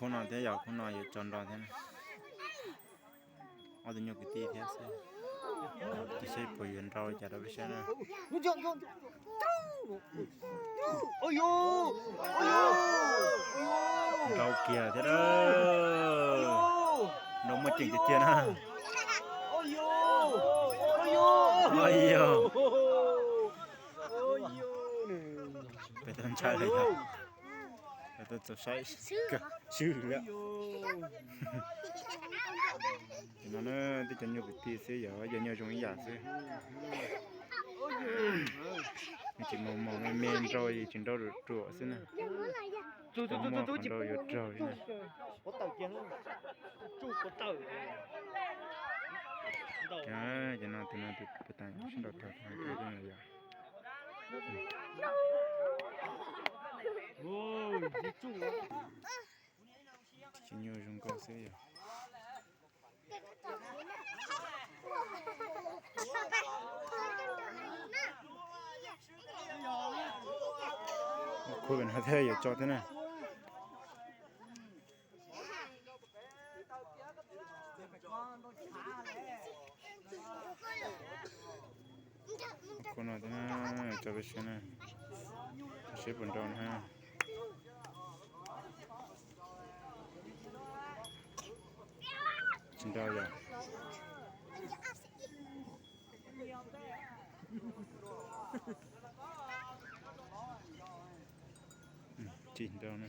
Khub no thiab yog, khub no yuav tso nrau thiab na. Ob tug nyuj kwv tij thiab xwb. Tab sis puas yuav nrau li cas rau peb saib na. Nrau kiag thiab na. Nrau muaj ceem tiag tiag na. Peb tau ntshai li yog, peb tau txaus saib kawg swb lawm. Ces no na, tib co nyuj kwv tij xwb yog, yog nyuj zoo ib yam xwb. Tsis mos mos me me nrau, tsis nrau ruam ruam xwb na. Muaj qhov nrau yuav raug li na. Ces no tus no tus puas tas sib nrau tag yog. Tsis nyuaj zoo nkauj xwb yog. Khub no thiab yuav tso thiab na. Khub no thiab na, tso peb saib na, seb puas nrau na. Tsis nrau yog. Tsis nrau na.